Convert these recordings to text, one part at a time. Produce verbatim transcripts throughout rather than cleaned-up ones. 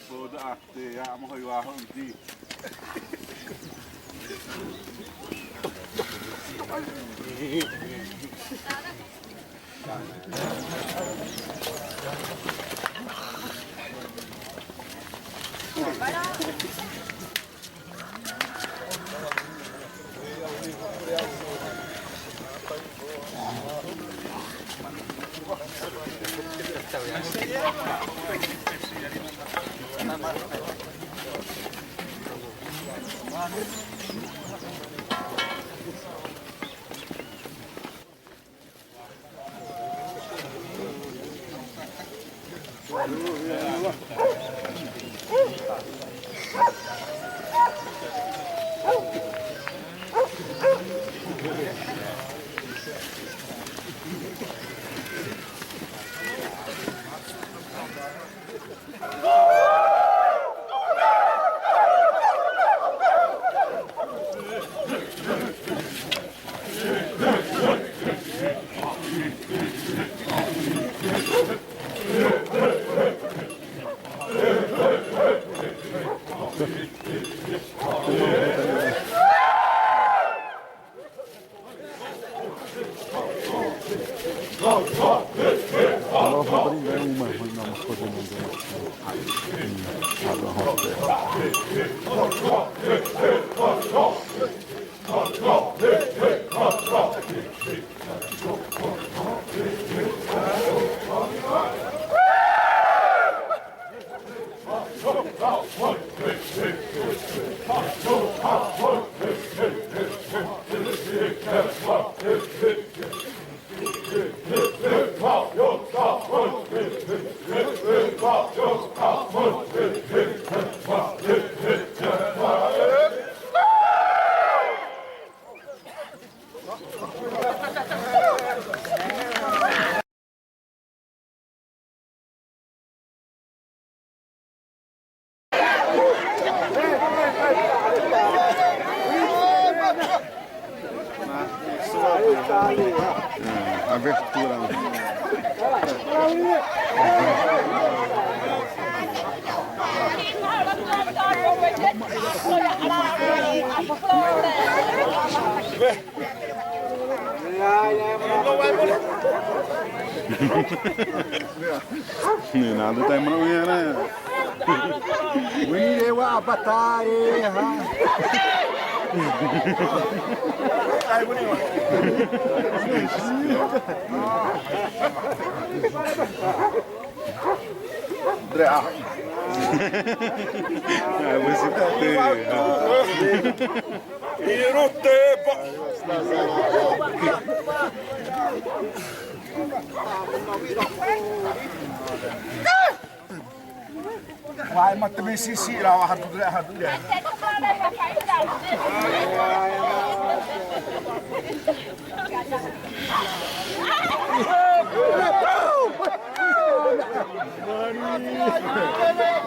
Toda a te ama hoi wa hon di. Abertura. Ni nada tá embrulhando, né? Wini wa batare ha. Ai, wini wa. Dre a. Ai, você tá. Iruteba. Wai, ma tebe sisi ra wa hadu dre hadu dre.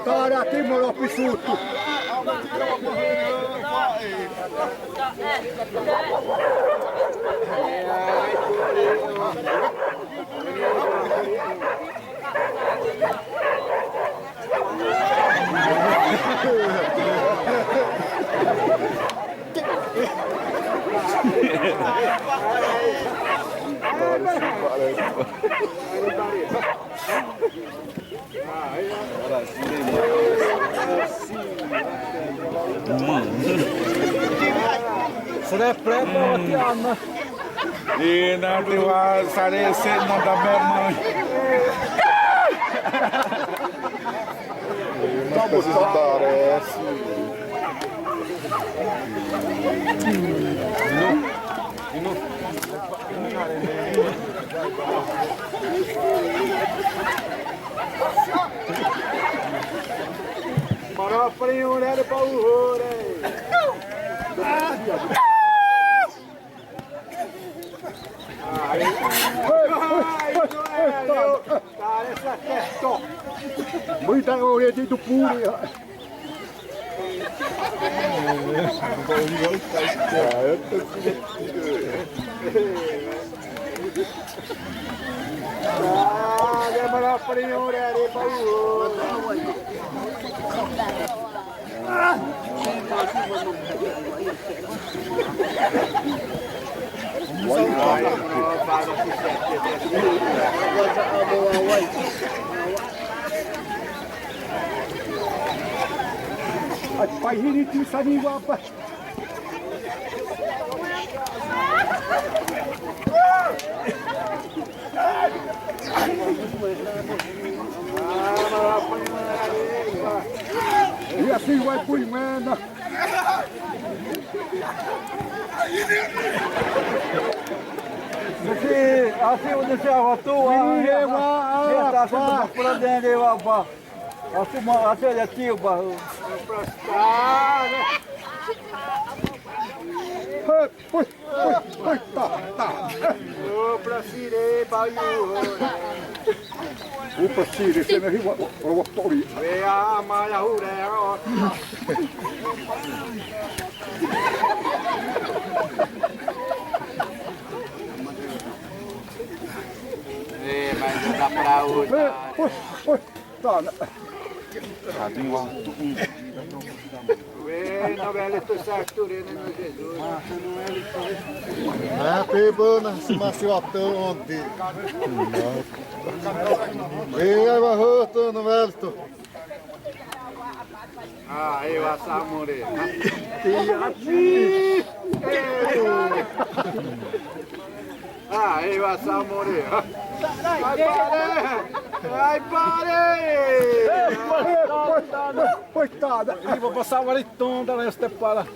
Tara ti moro pisutu. Mano. Sere preta, ela te ama. E na te wa sare se na da me mãe. Não precisa dar essa. Para, para, ore, ore, pa, ore. Muita ore de do puri. Pai hiri ti sani wa pa. E assim vai, pui, mano. Nasi, asi udah siapa tuh? Iya, Pak. Iya, tak sempat pernah dia, Pak. Aku mau, aku ada cium, Pak. Hei, hei, hei, hei, tak, tak. Ô, pra sire, bayu. Ô, pra sire, você não riu, ó, ó, ó, ó. Vea, maya, hure, ó. Ê, mas não dá pra hoje. Hei, hei, hei. Tá, na. Wê, na wele tô sarturê, né, meu Jesus? É, pebana, se masi watã õ di. Ê, ai, wa hã tô na wele tô. Ah, ei, wa samore. Ih, ei. Ah, ei, wa samore. Ai, pare! Ai, pare! Coitada! Ih, vou passar o mariton da leste para.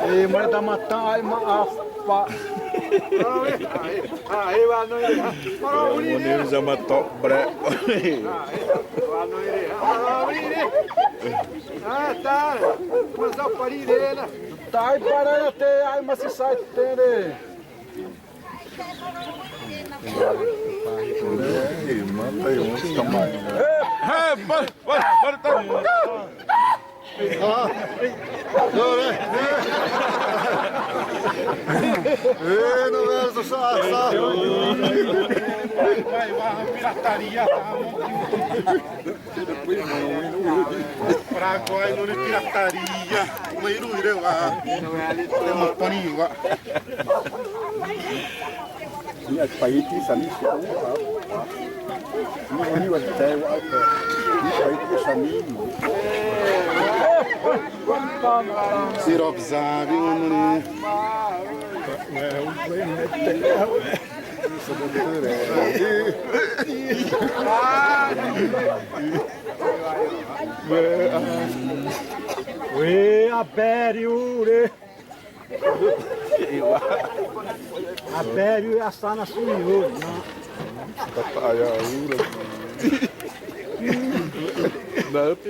Ei, mare da matan, ai, ma apa. Ai, ai, wa no. Para o Uni. Uni za ma to bre. Ai, wa no. Ah, tá. Mas a parede, né? Tá, ai, para, te, ai, mas se sai, tende. Hã, para, para, para, tá. Ah, ê, não é essa, essa. Vai, vai, vai, pirataria, tá? Paraguai, no pirataria. Uma iruire wa. Tem uma paninha wa. Minha pai tem essa lista. Minha pai tem essa lista. Sirop zabi, mano. Wê, abere ure. Abere ure, asana suyo. Tataya ure. Nata.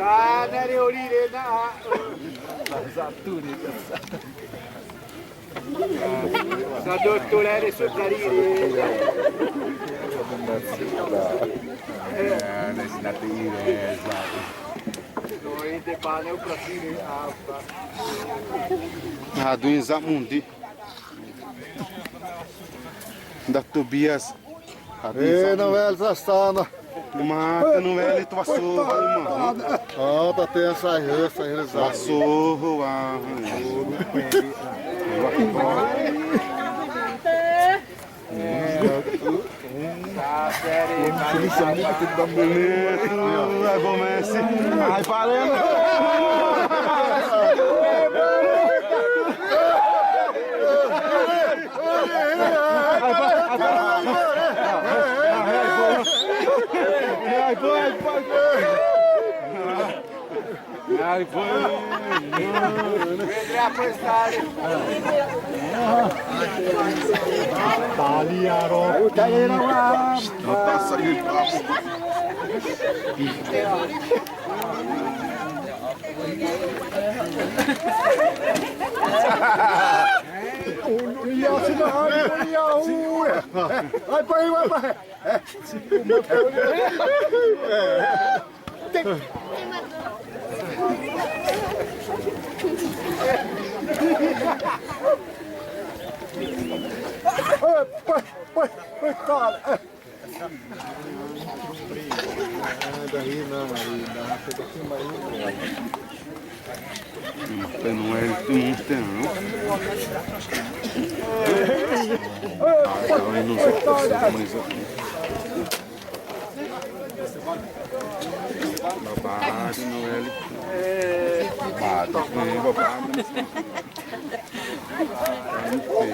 Ah, na re orire na. Sa dotore re sukarire. Adui za mundi. Da Tobias. Ê, na wele za sana. Ma, na wele tô vaso, ma. Ó, tá tem essa aí, essa aí, essa aí. Vaso, wa. Beleza, vai começar. Ai, parando. Ai, boy, ai, boy. Ai, boy. Taliaro. Ai, pai, pai, pai. Ai, pai, pai, pai, cara. Tem, não é, tem, não tem, não. Ah, não, não sei se tá, mas babado, não é ele. Babado, não é babado. Ai, não sei.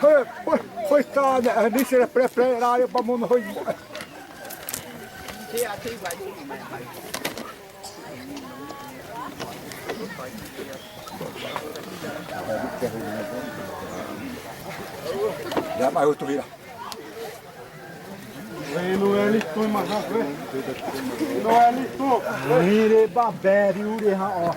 Hã, pô, coitada, a missa era pré-pré, era área pra mão no roi. Já vai outro vira. Ei, Noelito, mas já foi. Noelito. Ure baberi, ure ha, ó.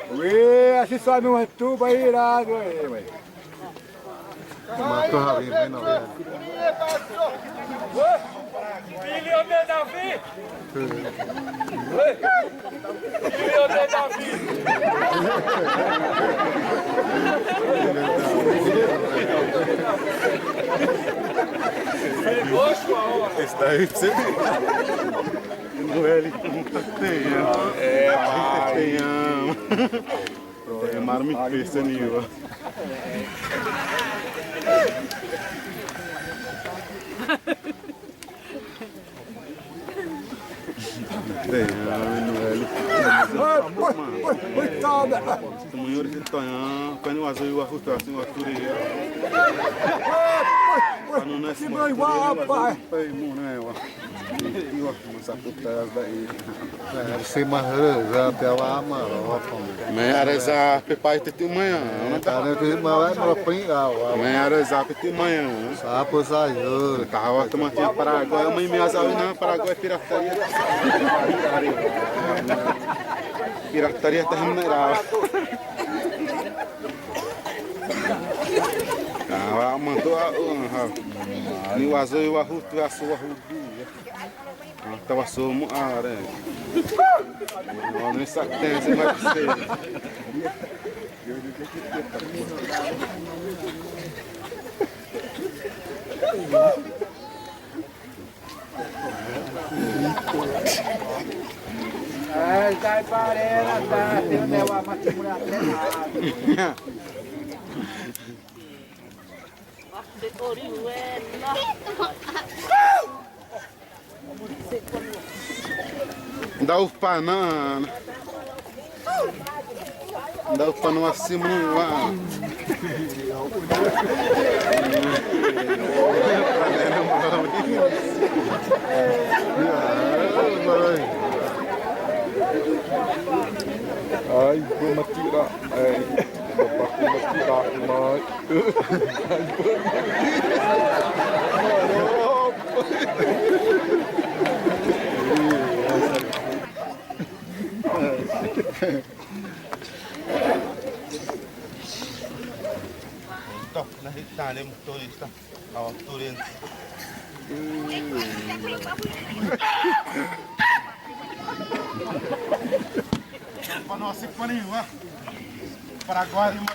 Ui, asisanu tu baira, ui, ui. Mato hawi, ui, não. Filho de Davi! Oi! Filho de Davi! Está aí, você viu? Não é ele que não tá tendo. É, pai. Tem, ah. Pronto, é marmita, esse é nível. Tem, ah, não é ele. Coitada! Senhor, se tá, ah, quando o azul, o arroz, assim, o aturi. Quando não é, se vai, vai, vai. Pai, mano, é, ó. Io, ma saputa da e. Sima hara za pe wa ma ro pa. Me ara za pe pai te tu maya. Ara te ma wa ma ro pin ra wa. Me ara za pe tu maya. Sapo sa yo. Tava tama tinha Paraguai, mãe me asa na Paraguai pirataria. Pirataria tá na ra. Tava mandou a, a, ni wazo e wahu tu asu wahu. Ah, tava somo, ah, né? Não, nem sabe, tem esse mais de ser. Ai, sai parera, tá, tem um negócio pra segurar até lá. Dau pana. Dau pana wa simu wa. Ai, vou me tirar. Ai. Tô, na Itália, motorista. Ó, tô dentro. Pra nós, se for nenhuma. Paraguai, mano.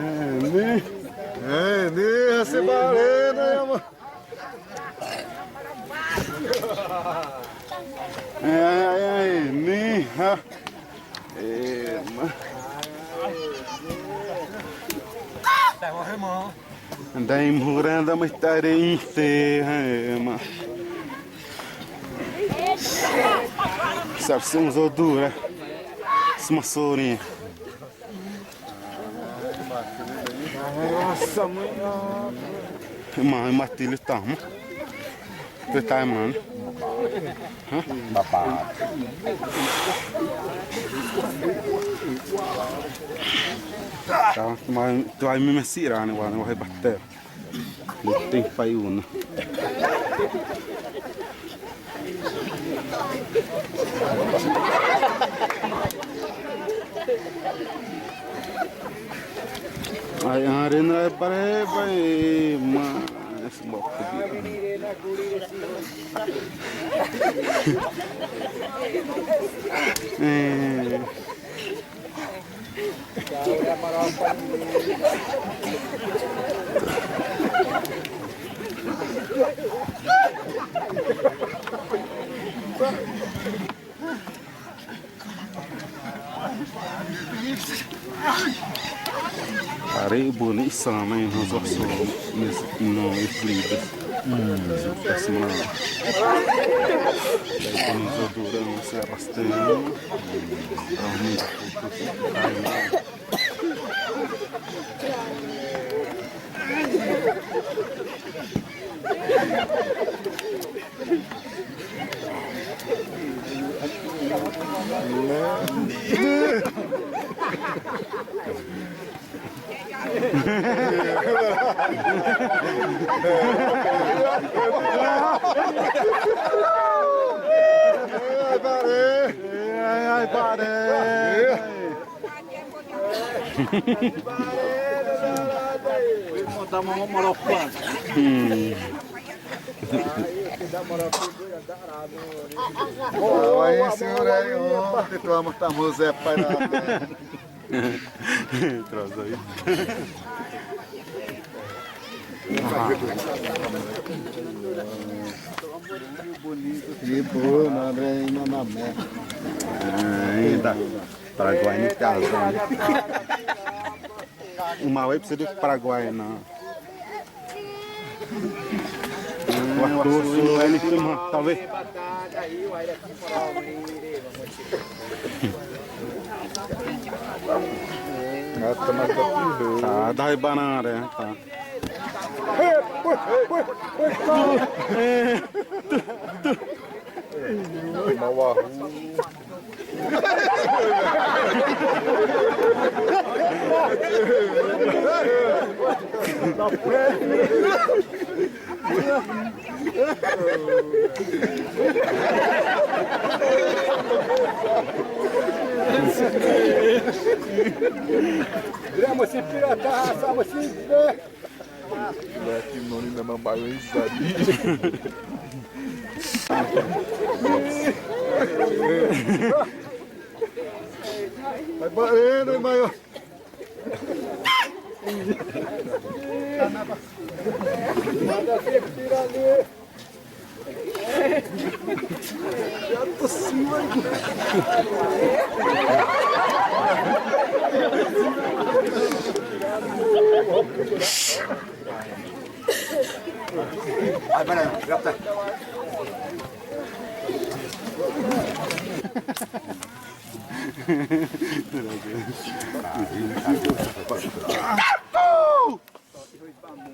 Eni, eni, hã se ba'ré na, ma. Ai, ai, ai, eni, hã. Ema. Daimhuranda ma tarente, ema. Sarsun zodura. Smasori. Ema, ema tili tamo. Te tai, mano. Hã? Babado. Tá, mas tu vai me mensirar, né, vai, vai bater. Não tem pai, não. Ai, arena é breve, mas esse bloco aqui. É. Aré boni isama em razão no Euclides. Hum. Essa semana. Daí quando nós adoramos, se abastecemos. Ai, ai, ai, pare. Hmm. Vai, senhor, aí, ó, que tu ama, tá, Zé, pai, lá. Traz aí. Ibu, nare, ina name. Ainda. Paraguai no caso, né? Uma vez precisa de Paraguai, não. Waktu sulu ini cuma tawe. Ada ibanan ada, ya, ta. Mawahu. Grama se pirata, sabe assim, né? Lati noni na mamãe sabe. Vai barrendo, maior.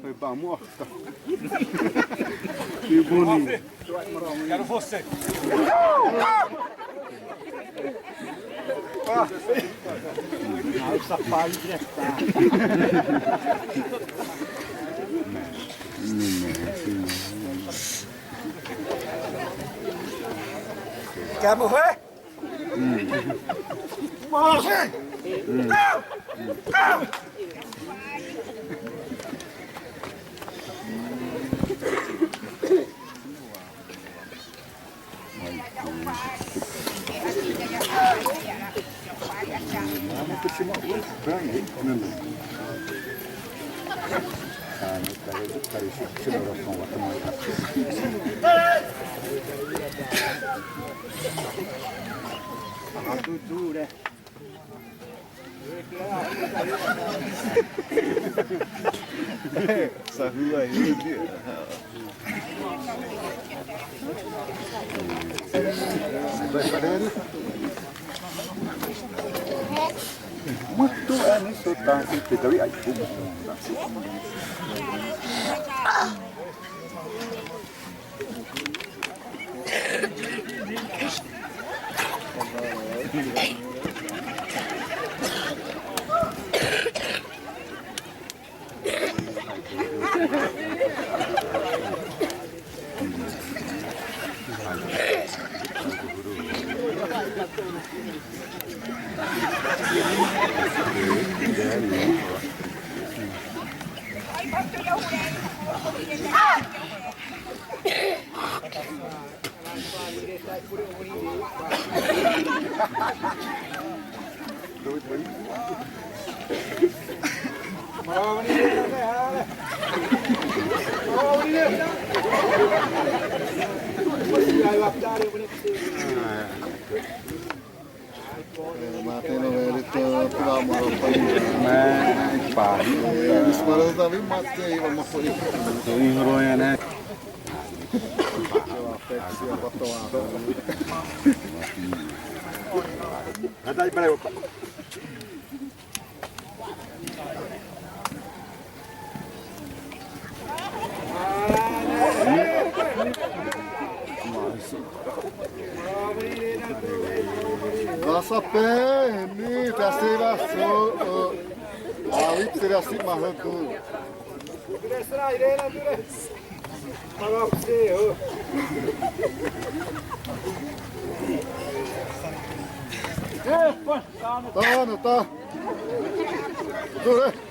Foi bom, morta. Que bonito. Quero você. Quer morrer? Morre! Não! Não! Sahula ini dia. Muito é nisso, tá? Tem que dar aí. Mateno velito pura moro pani. Mas, pá. Mas para também matei, vamos por isso. Tô enrolando, né? Vasa pé, mi, terceira, so, a, terceira, si, marranco. Tá, não tá. Tudo bem.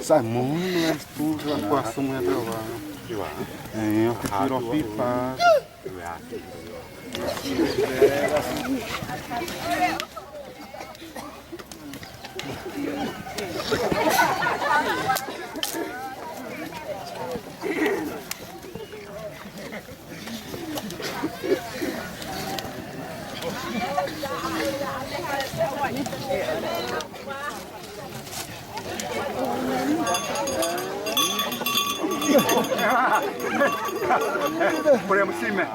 Sai mono, é tudo a quase uma trava. É, eu tiro a pipa. Por aí, cima.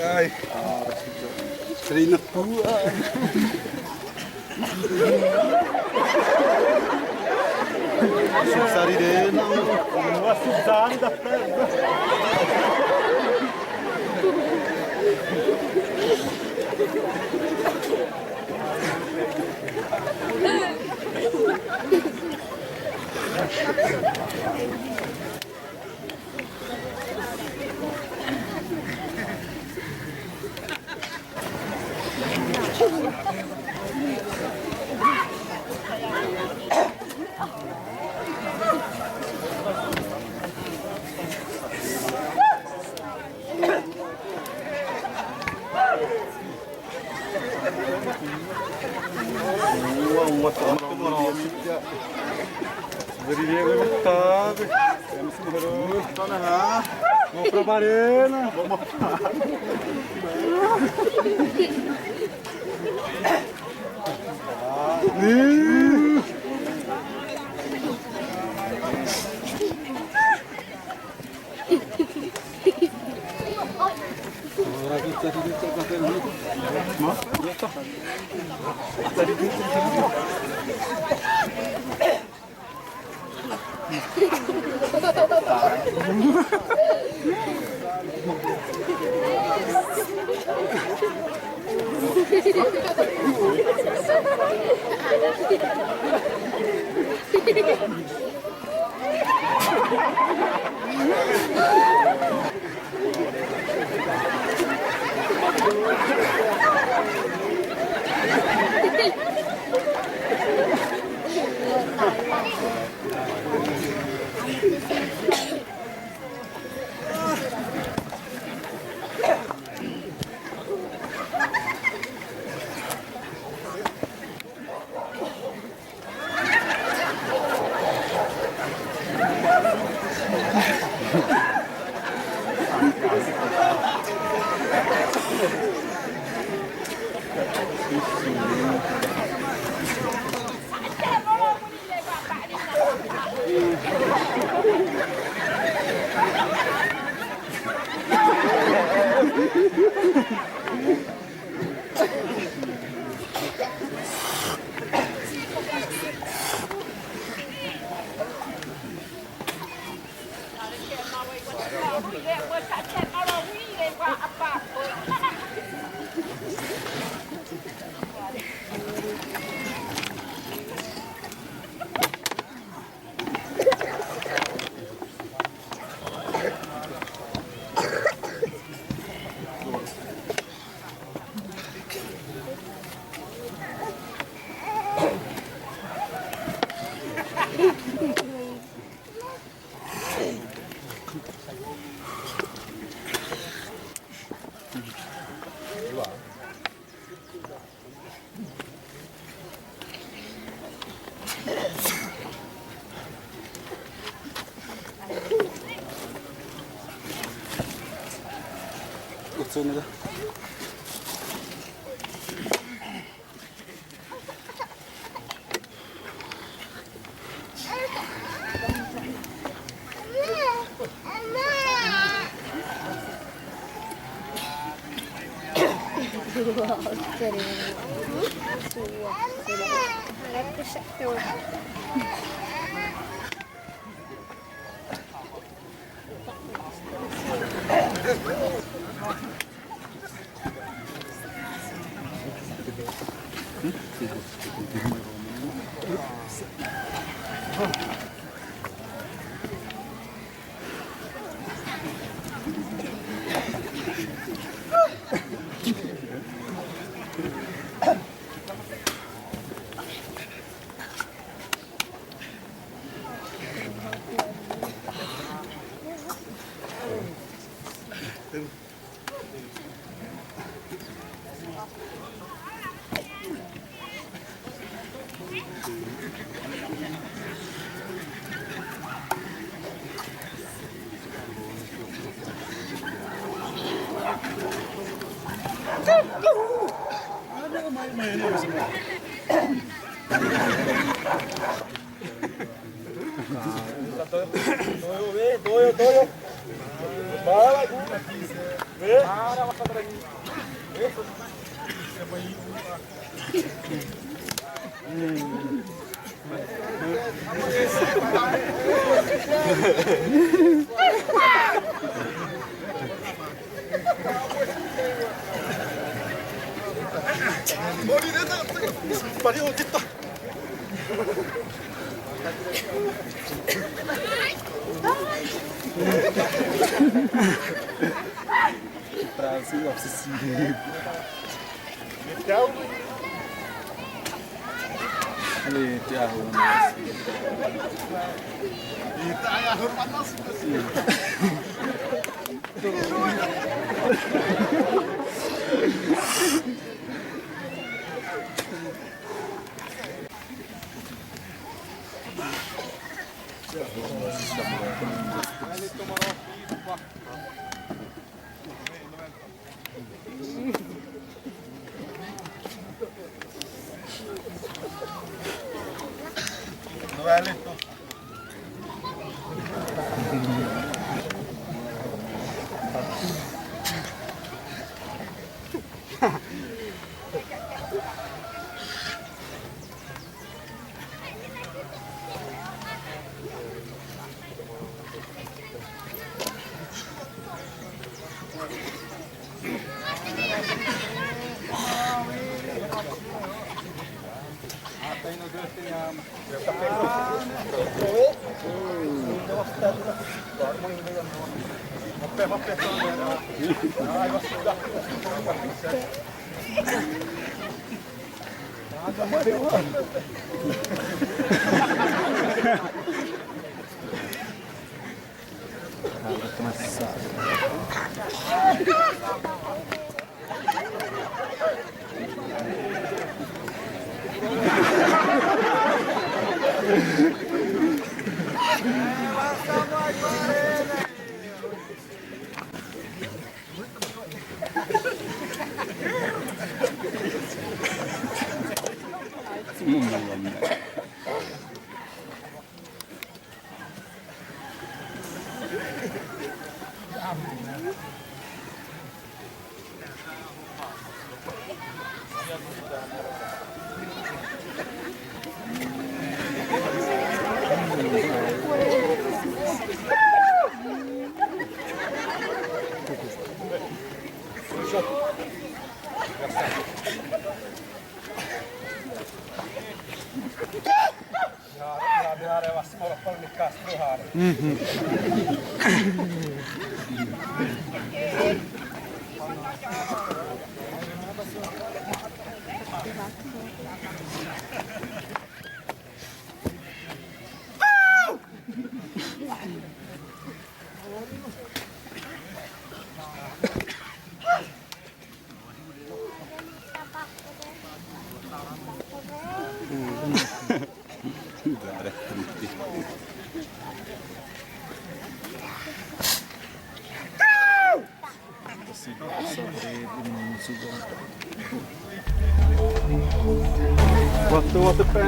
Ai. Treina tua. Sari de, não. Não, a suzada. Uma, uma, toma, toma, toma. Beri dia gue betah, be. Vamos pra Barena. Vamos. Pra você, ó, você se... Então, Mhm. Waktu, waktu pé.